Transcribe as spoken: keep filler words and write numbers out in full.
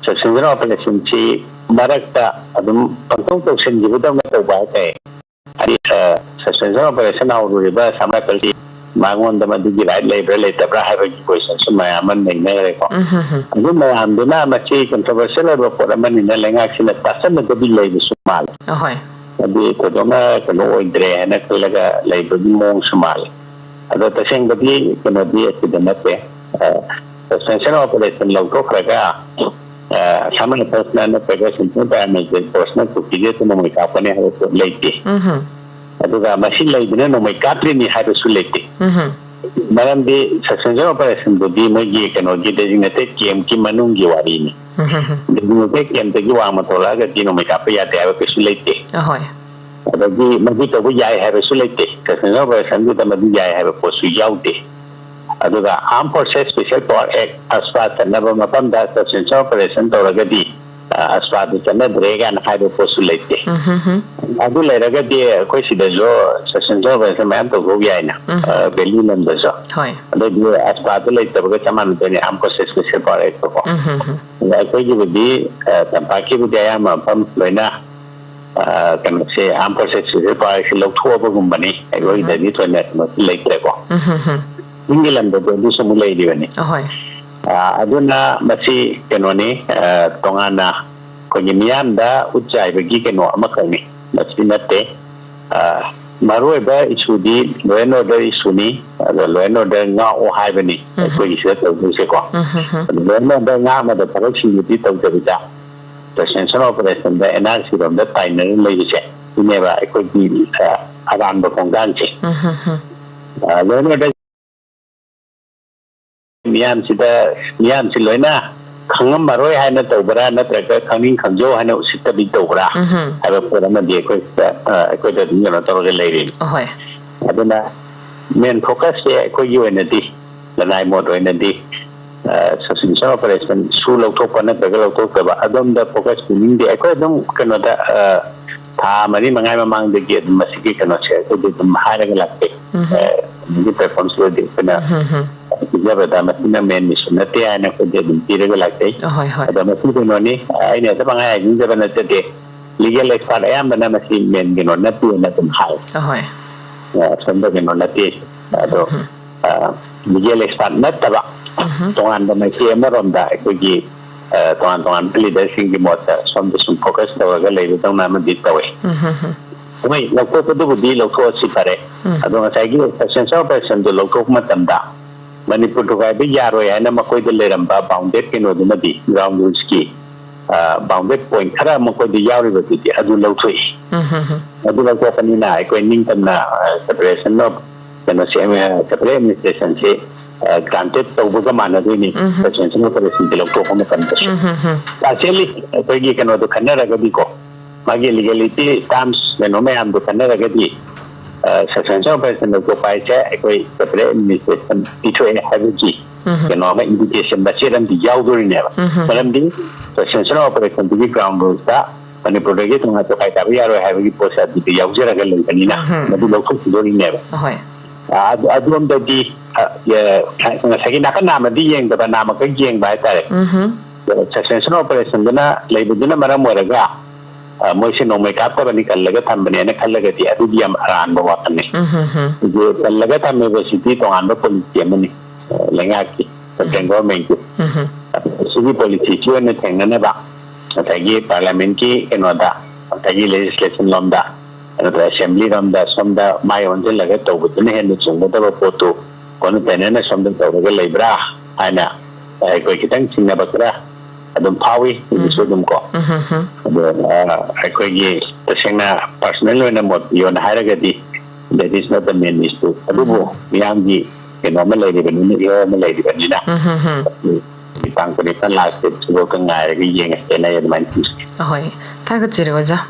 ꯁꯕꯁꯦꯟꯁꯟ ꯑꯣꯄꯔꯦꯁꯟꯁꯤ ꯃꯔꯛꯇ ꯑꯗꯨꯝ ꯄꯪꯇꯧ ꯇꯧꯁꯤꯟꯈꯤꯕꯗꯧꯅ ꯇꯧꯕ ꯍꯥꯏꯇꯥꯔꯦ꯫ ꯍꯥꯏꯗꯤ, ꯑ, ꯁꯁꯄꯦꯟꯁꯟ ꯑꯣꯄꯔꯦꯁꯟ ꯍꯧꯔꯨꯔꯤꯕ ꯑꯁꯥꯝ ꯔꯥꯏꯐꯜꯁꯤ ꯃꯉꯣꯟꯗ ꯃꯗꯨꯒꯤ ꯔꯥꯏꯠ ꯂꯩꯕ꯭ꯔꯥ ꯂꯩꯇꯕ꯭ꯔꯥ ꯍꯥꯏꯕꯒꯤ ꯀꯣꯏꯁꯟꯁꯨ ꯃꯌꯥꯝ ꯑꯃ ꯅꯩꯅꯈ꯭ꯔꯦꯀꯣ꯫ ꯎꯝ, ꯍꯝ, ꯍꯝ꯫ ꯑꯗꯨ ꯃꯌꯥꯝꯗꯨꯅ ꯃꯁꯤ ꯀꯟꯇ꯭ꯔꯣꯚꯔꯁꯤꯌꯦꯜ ꯑꯣꯏꯕ ꯄꯣꯠ ꯑꯃꯅꯤꯅ ꯂꯩꯉꯥꯛꯁꯤꯅ ꯇꯥꯁꯟꯅꯗꯕꯤ ꯂꯩꯕꯁꯨ ꯃꯥꯜꯂꯦ꯫ ꯑꯍꯣꯏ꯫ ꯍꯥꯏꯗꯤ, ꯊꯣꯏꯗꯣꯛꯅ ꯀꯩꯅꯣ ꯑꯣꯏꯗ꯭ꯔꯦ ꯍꯥꯏꯅ ꯈꯜꯂꯒ ꯂꯩꯕꯒꯤ ꯃꯑꯣꯡꯁꯨ ꯃꯥꯜꯂꯦ꯫ ꯑꯗꯣ ꯇꯁꯦꯡꯕꯗꯤ ꯀꯩꯅꯣꯗꯤ ꯑꯁꯤꯗ ꯅꯠꯇꯦ꯫ ꯑ, ꯁꯁꯄꯦꯟꯁꯟ ꯑꯣꯄꯔꯦꯁꯟ ꯂꯧꯊꯣꯛꯈ꯭ꯔꯒ, ꯑ, ꯑꯁꯥꯝ ꯔꯥꯏꯐꯜꯁꯅ ꯅꯠꯇ꯭ꯔꯒ ꯁꯦꯟꯇ꯭ꯔꯦꯜ ꯄꯦꯔꯥꯃꯤꯂꯤꯇꯔꯤ ꯐꯣꯔꯁꯅ ꯀꯨꯀꯤꯁꯦ ꯑꯗꯨ ꯅꯣꯡꯃꯩ ꯀꯥꯞꯀꯅꯤ ꯍꯥꯏꯕ ꯄꯣꯠ ꯂꯩꯇꯦ꯫ ꯎꯝ, ꯍꯝ꯫ ꯑꯗꯨꯒ ꯃꯁꯤ ꯂꯩꯕꯅ ꯅꯣꯡꯃꯩ ꯀꯥꯞꯇ꯭ꯔꯤꯅꯤ ꯍꯥꯏꯕꯁꯨ ꯂꯩꯇꯦ꯫ ꯎꯝ, ꯍꯝ꯫ ꯃꯔꯝꯗꯤ ꯁꯁꯄꯦꯟꯁꯟ ꯑꯣꯄꯔꯦꯁꯟꯗꯨꯗꯤ ꯃꯣꯏꯒꯤ ꯀꯩꯅꯣꯒꯤ ꯗꯦꯖꯤꯒꯅꯦꯇꯦꯠ ꯀꯦꯝꯞꯀꯤ ꯃꯅꯨꯡꯒꯤ ꯋꯥꯔꯤꯅꯤ꯫ ꯎꯝ, ꯍꯝ, ꯍꯝ꯫ ꯗꯦꯖꯤꯒꯅꯦꯇꯦꯠ ꯀꯦꯝꯞꯇꯒꯤ ꯋꯥꯡꯃ ꯊꯣꯛꯂꯛꯑꯒꯗꯤ ꯅꯣꯡꯃꯩ ꯀꯥꯞꯄ ꯌꯥꯗꯦ ꯍꯥꯏꯕ ꯀꯩꯁꯨ ꯂꯩꯇꯦ꯫ ꯑꯍꯣꯏ꯫ ꯑꯗꯒꯤ ꯃꯗꯨ ꯇꯧꯕ ꯌꯥꯏ ꯍꯥꯏꯕꯁꯨ ꯂꯩꯇꯦ꯫ ꯁꯁꯄꯦꯟꯁꯟ ꯑꯣꯄꯔꯦꯁꯟꯗꯨꯗ ꯃꯗꯨ ꯌꯥꯏ ꯍꯥꯏꯕ ꯄꯣꯠꯁꯨ ꯌꯥꯎꯗꯦ꯫ ꯑꯗꯨꯒ Armed Forces Special Power Act, ꯑꯁꯄꯥ ꯆꯠꯅꯕ ꯃꯐꯝꯗ ꯁꯁꯄꯦꯟꯁꯟ ꯑꯣꯄꯔꯦꯁꯟ ꯇꯧꯔꯒꯗꯤ, ꯑ, ꯑꯁꯄꯥꯗꯨ ꯆꯠꯅꯗ꯭ꯔꯦ ꯀꯥꯏꯅ ꯍꯥꯏꯕ ꯄꯣꯠꯁꯨ ꯂꯩꯇꯦ꯫ ꯎꯝ, ꯍꯝ, ꯍꯝ꯫ ꯑꯗꯨ ꯂꯩꯔꯒꯗꯤ ꯑꯩꯈꯣꯏ ꯁꯤꯗꯁꯨ ꯁꯁꯄꯦꯟꯁꯟ ꯑꯣꯄꯔꯦꯁꯟ ꯃꯌꯥꯝ ꯇꯧꯊꯣꯛ ꯌꯥꯏꯅ, ꯎꯝ, ꯍꯝ꯫ ꯑ, ꯚꯦꯂꯤ ꯂꯝꯗꯁꯨ꯫ ꯍꯣꯏ꯫ ꯑꯗꯨꯗꯤ ꯑꯁꯄꯥꯗꯨ ꯂꯩꯇꯕꯒ ꯆꯞ ꯃꯥꯟꯅꯗꯣꯏꯅꯦ, Armed Forces Special Power Act ꯀꯣ꯫ ꯎꯝ, ꯍꯝ, ꯍꯝ꯫ ꯑꯗ ꯑꯩꯈꯣꯏꯒꯤꯕꯨꯗꯤ, ꯑ, ꯇꯝꯄꯥꯛꯀꯤꯕꯨꯗꯤ ꯑꯌꯥꯝꯕ ꯃꯐꯝ ꯂꯣꯏꯅ, ꯑ, ꯀꯩꯅꯣꯁꯦ, Armed Forces Special Power Act ꯁꯤ ꯂꯧꯊꯣꯛꯑꯕꯒꯨꯝꯕꯅꯤ꯫ ꯑꯩꯈꯣꯏꯗꯗꯤ ꯊꯣꯏꯅ ꯀꯩꯅꯣꯁꯤ ꯂꯩꯇ꯭ꯔꯦꯀꯣ꯫ ꯎꯝ, ꯍꯝ, ꯍꯝ꯫ ꯆꯤꯡꯒꯤ ꯂꯝꯗꯗꯤ ꯑꯗꯨꯁꯨ ꯑꯃꯨꯛ ꯂꯩꯔꯤꯕꯅꯤ꯫ ꯑꯍꯣꯏ꯫ ꯑ, ꯑꯗꯨꯅ ꯃꯁꯤ ꯀꯩꯅꯣꯅꯤ, ꯑ, ꯇꯣꯉꯥꯟꯅ ꯑꯩꯈꯣꯏꯒꯤ ꯃꯤꯌꯥꯝꯗ ꯎꯠ ꯆꯥꯏꯕꯒꯤ ꯀꯩꯅꯣ ꯑꯃꯈꯛꯅꯤ꯫ ꯃꯁꯤ ꯅꯠꯇꯦ꯫ ꯑ, ꯃꯔꯨꯑꯣꯏꯕ ꯏꯁꯨꯗꯤ law and order ꯏꯁꯨꯅꯤ꯫ ꯑꯗꯣ law and order ꯉꯥꯛꯑꯣ ꯍꯥꯏꯕꯅꯤ ꯎꯝ꯫ ꯑꯩꯈꯣꯏꯒꯤ ꯁꯤꯗ ꯇꯧꯗꯣꯏꯁꯦꯀꯣ꯫ ꯎꯝ, ꯍꯝ, ꯍꯝ꯫ ꯑꯗꯣ law and order ꯉꯥꯛꯅꯕ ꯊꯕꯛꯁꯤꯡꯗꯨꯗꯤ ꯇꯧꯗꯕꯤꯗ, ꯁꯁꯄꯦꯟꯁꯟ ꯑꯣꯄꯔꯦꯁꯟꯗ ꯑꯦꯟ ꯑꯥꯔ ꯁꯤ ꯔꯣꯝꯗ ꯇꯥꯏꯅꯔ ꯂꯩꯕꯁꯦ, ꯁꯤꯅꯦꯕ ꯑꯩꯈꯣꯏꯒꯤ, ꯑ, ꯑꯔꯥꯟꯕ ꯈꯣꯡꯊꯥꯡꯁꯦ꯫ ꯎꯝ, ꯍꯝ, ꯍꯝ꯫ ꯑ, law and order ꯃꯤꯌꯥꯝꯁꯤꯗ, ꯃꯤꯌꯥꯝꯁꯤ ꯂꯣꯏꯅ ꯈꯪꯉꯝꯃꯔꯣꯏ ꯍꯥꯏꯅ ꯇꯧꯕ꯭ꯔꯥ, ꯅꯠꯇ꯭ꯔꯒ ꯈꯪꯅꯤꯡ ꯈꯪꯖꯧ ꯍꯥꯏꯅ ꯎꯁꯤꯠꯇꯕꯤ ꯇꯧꯕ꯭ꯔꯥ ꯎꯝꯍꯨꯝ꯫ ꯍꯥꯏꯕ ꯄꯣꯠ ꯑꯃꯗꯤ ꯑꯩꯈꯣꯏ ꯁꯤꯗ, ꯑ, ꯑꯩꯈꯣꯏꯗ ꯑꯗꯨꯝ ꯀꯩꯅꯣ ꯇꯧꯔꯒ ꯂꯩꯔꯤ꯫ ꯑꯍꯣꯏ꯫ ꯑꯗꯨꯅ main focus ꯁꯦ ꯑꯩꯈꯣꯏꯒꯤ ꯑꯣꯏꯅꯗꯤ, ꯂꯅꯥꯏ ꯃꯣꯠ ꯑꯣꯏꯅꯗꯤ, ꯑ, ꯁꯁꯄꯦꯟꯁꯟ ꯑꯣꯄꯔꯦꯁꯟ ꯁꯨ ꯂꯧꯊꯣꯛꯄ ꯅꯠꯇ꯭ꯔꯒ ꯂꯧꯊꯣꯛꯇꯕ, ꯑꯗꯣꯝꯗ focus ꯄꯤꯅꯤꯡꯗꯦ꯫ ꯑꯩꯈꯣꯏ ꯑꯗꯨꯝ ꯀꯩꯅꯣꯗ, ꯑ, ꯊꯥ ꯃꯔꯤ ꯃꯉꯥ ꯃꯃꯥꯡꯗꯒꯤ ꯑꯗꯨꯝ ꯃꯁꯤꯒꯤ ꯀꯩꯅꯣꯁꯦ ꯑꯩꯈꯣꯏꯗꯤ ꯑꯗꯨꯝ ꯍꯥꯏꯔꯒ ꯂꯥꯛꯇꯦ꯫ ꯎꯝ꯫ ꯑꯦ, community platformꯁꯤꯗꯗꯤ ꯑꯩꯈꯣꯏꯅ ꯎꯝ, ꯎꯝ, ꯎꯝ꯫ ꯄꯤꯖꯕꯗ ꯃꯁꯤꯅ main issue ꯅꯠꯇꯦ ꯍꯥꯏꯅ ꯑꯩꯈꯣꯏꯗꯤ ꯑꯗꯨꯝ ꯄꯤꯔꯒ ꯂꯥꯛꯆꯩ꯫ ꯑꯍꯣꯏ, ꯍꯣꯏ꯫ ꯑꯗꯣ ꯃꯁꯤ ꯀꯩꯅꯣꯅꯤ, ꯑꯩꯅ ꯍꯦꯛꯇ ꯄꯪꯍꯥꯏ ꯍꯥꯏꯖꯤꯟꯖꯕ ꯅꯠꯆꯗꯦ꯫ Legal expert ꯑꯌꯥꯝꯕꯅ ꯃꯁꯤ main ꯀꯩꯅꯣ ꯅꯠꯇꯦꯅ ꯑꯗꯨꯝ ꯍꯥꯏ꯫ ꯑꯍꯣꯏ꯫ ꯑ, ꯑꯁꯣꯝꯗ ꯀꯩꯅꯣ ꯅꯠꯇꯦ꯫ ꯑꯗꯣ, ꯎꯝ, ꯎꯝ꯫ ꯑ, legal expert ꯅꯠꯇꯕ ꯎꯝ꯫ ꯇꯣꯉꯥꯟꯕ ꯃꯥꯏꯀꯩ ꯑꯃꯔꯣꯝꯗ ꯑꯩꯈꯣꯏꯒꯤ, ꯑ, ꯇꯣꯉꯥꯟ ꯇꯣꯉꯥꯟꯕ leaderꯁꯤꯡꯒꯤ ꯃꯣꯠꯇ ꯁꯣꯝꯗ ꯁꯨꯝ focus ꯇꯧꯔꯒ ꯂꯩꯕꯗꯧꯅ ꯑꯃꯗꯤ ꯇꯧꯋꯦ꯫ ꯎꯝ, ꯎꯝ, ꯎꯝ꯫ ꯍꯣꯏ, ꯂꯧꯊꯣꯛꯄꯗꯨꯕꯨꯗꯤ ꯂꯧꯊꯣꯛꯑꯁꯤ ꯐꯔꯦ꯫ ꯎꯝ꯫ ꯑꯗꯣ ꯉꯁꯥꯏꯒꯤ suspension operationꯗꯨ ꯂꯧꯊꯣꯛꯄ ꯃꯇꯝꯗ ꯃꯅꯤꯄꯨꯔ ꯊꯨꯒꯥꯏꯕ ꯌꯥꯔꯣꯏ ꯍꯥꯏꯅ ꯃꯈꯣꯏꯗ ꯂꯩꯔꯝꯕ bounded ꯀꯩꯅꯣꯗꯨꯃꯗꯤ, ground rules ꯀꯤ, ꯑ, bounded point ꯈꯔ ꯃꯈꯣꯏꯗ ꯌꯥꯎꯔꯤꯕꯗꯨꯗꯤ ꯑꯗꯨ ꯂꯧꯊꯣꯛꯏ꯫ ꯎꯝ, ꯎꯝ, ꯎꯝ꯫ ꯑꯗꯨ ꯂꯧꯊꯣꯛꯄꯅꯤꯅ ꯑꯩꯈꯣꯏ ꯅꯤꯡꯇꯝꯅ, ꯑ, separation of ꯀꯩꯅꯣꯁꯦ, ꯑ, separate administrationꯁꯦ, ꯑ, granted ꯇꯧꯕꯒ ꯃꯥꯟꯅꯗꯣꯏꯅꯤ꯫ ꯎꯝ꯫ Suspension operationꯁꯦ ꯂꯧꯊꯣꯛꯄ ꯃꯇꯝꯗꯁꯨ꯫ ꯎꯝ, ꯎꯝ, ꯎꯝ꯫ Partially ꯑꯩꯈꯣꯏꯒꯤ ꯀꯩꯅꯣꯗꯣ ꯈꯟꯅꯔꯒꯗꯤꯀꯣ, ꯃꯥꯒꯤ legality terms ꯀꯩꯅꯣ ꯃꯌꯥꯝꯗꯣ ꯈꯟꯅꯔꯒꯗꯤ, ꯑ, suspension operation ꯂꯧꯊꯣꯛꯄ ꯍꯥꯏꯁꯦ ꯑꯩꯈꯣꯏ separate administration ꯄꯤꯊꯣꯛꯑꯦ ꯍꯥꯏꯕꯒꯤ ꯎꯝ꯫ ꯀꯩꯅꯣ ꯑꯃ, indication ꯃꯆꯦꯠ ꯑꯃꯗꯤ ꯌꯥꯎꯗꯣꯔꯤꯅꯦꯕ꯫ ꯎꯝ꯫ ꯃꯔꯝꯗꯤ suspension operationꯗꯨꯒꯤ ground rulesꯇ ꯃꯅꯤꯄꯨꯔꯗꯒꯤ ꯇꯣꯉꯥꯟ ꯇꯣꯈꯥꯏ ꯇꯥꯕ ꯌꯥꯔꯣꯏ ꯍꯥꯏꯕꯒꯤ ꯄꯣꯠꯁꯦ ꯑꯗꯨꯗ ꯌꯥꯎꯖꯔꯒ ꯂꯩꯕꯅꯤꯅ ꯎꯝ꯫ ꯃꯗꯨ ꯂꯧꯊꯣꯛꯈꯤꯗꯣꯔꯤꯅꯦꯕ꯫ ꯍꯣꯏ꯫ ꯑ, ꯑꯗꯨ, ꯑꯗꯨꯔꯣꯝꯗꯗꯤ, ꯑ, ꯑ, ꯉꯁꯥꯏꯒꯤ ꯅꯥꯀꯟ ꯅꯥꯝꯃꯗꯤ ꯌꯦꯡꯗꯕ, ꯅꯥꯝꯃꯈꯛ ꯌꯦꯡꯕ ꯍꯥꯏꯇꯥꯔꯦ꯫ ꯎꯝ꯫ Suspension operationꯗꯨꯅ ꯂꯩꯕꯗꯨꯅ ꯃꯔꯝ ꯑꯣꯏꯔꯒ, ꯑ, ꯃꯣꯏꯁꯦ ꯅꯣꯡꯃꯩ ꯀꯥꯞꯇꯕꯅꯤ, ꯀꯜꯂꯒ ꯊꯝꯕꯅꯦꯅ ꯈꯜꯂꯒꯗꯤ ꯑꯗꯨꯗꯤ ꯌꯥꯝ ꯑꯔꯥꯟꯕ ꯋꯥꯐꯝꯅꯤ꯫ ꯎꯝ, ꯎꯝ, ꯎꯝ꯫ ꯑꯗꯨ ꯀꯜꯂꯒ ꯊꯝꯃꯤꯕꯁꯤꯗꯤ ꯇꯣꯉꯥꯟꯕ policy ꯑꯃꯅꯤ, ꯑ, ꯂꯩꯉꯥꯛꯀꯤ, central ꯎꯝ꯫ Governmentꯀꯤ꯫ ꯎꯝ, ꯎꯝ꯫ ꯑꯗꯨ ꯁꯤꯒꯤ policyꯁꯤ ꯑꯣꯏꯅ ꯊꯦꯡꯅꯅꯕ ꯉꯁꯥꯏꯒꯤ parliamentꯀꯤ ꯀꯩꯅꯣꯗ, ꯉꯁꯥꯏꯒꯤ legislation ꯂꯣꯝꯗ, ꯑꯗꯨꯒ assembly ꯔꯣꯝꯗ ꯁꯣꯝꯗ ꯃꯥꯏ ꯑꯣꯟꯁꯤꯜꯂꯒ ꯇꯧꯕꯗꯨꯅ ꯍꯦꯟꯅ ꯆꯨꯝꯒꯗꯕ ꯄꯣꯠꯇꯨ ꯀꯣꯟꯅ ꯇꯩꯅꯅ ꯁꯣꯝꯗ ꯇꯧꯔꯒ ꯂꯩꯕ꯭ꯔꯥ ꯍꯥꯏꯅ ꯑꯩꯈꯣꯏ ꯈꯤꯇꯪ ꯆꯤꯡꯅꯕ ꯈꯔ ꯑꯗꯨꯝ ꯐꯥꯎꯏ ꯍꯧꯖꯤꯛꯁꯨ ꯎꯝ꯫ ꯑꯗꯨꯝ ꯀꯣ꯫ ꯎꯝ, ꯎꯝ, ꯎꯝ꯫ ꯑꯗꯣ, ꯑ, ꯑꯩꯈꯣꯏꯒꯤ ꯇꯁꯦꯡꯅ personal ꯑꯣꯏꯅ ꯃꯣꯠ ꯄꯤꯌꯣꯅ ꯍꯥꯏꯔꯒꯗꯤ that is not the main issue꯫ ꯑꯗꯨꯕꯨ ꯎꯝ꯫ ꯃꯤꯌꯥꯝꯒꯤ ꯀꯩꯅꯣ ꯑꯃ ꯂꯩꯔꯤꯕꯅꯤꯅ, ꯏꯍꯧ ꯑꯃ ꯂꯩꯔꯤꯕꯅꯤꯅ ꯎꯝ, ꯎꯝ, ꯎꯝ꯫ ꯇꯥꯡ ꯀꯨꯟꯅꯤꯄꯥꯟ last date ꯁꯤꯐꯥꯎꯗ ꯉꯥꯏꯔꯒ ꯌꯦꯡꯉꯁꯦꯅ ꯑꯩ ꯑꯗꯨꯃꯥꯏꯅ ꯊꯝꯖꯒꯦ꯫ ꯑꯍꯣꯏ꯫ ꯊꯥꯒꯠꯆꯔꯤ ꯑꯣꯖꯥ꯫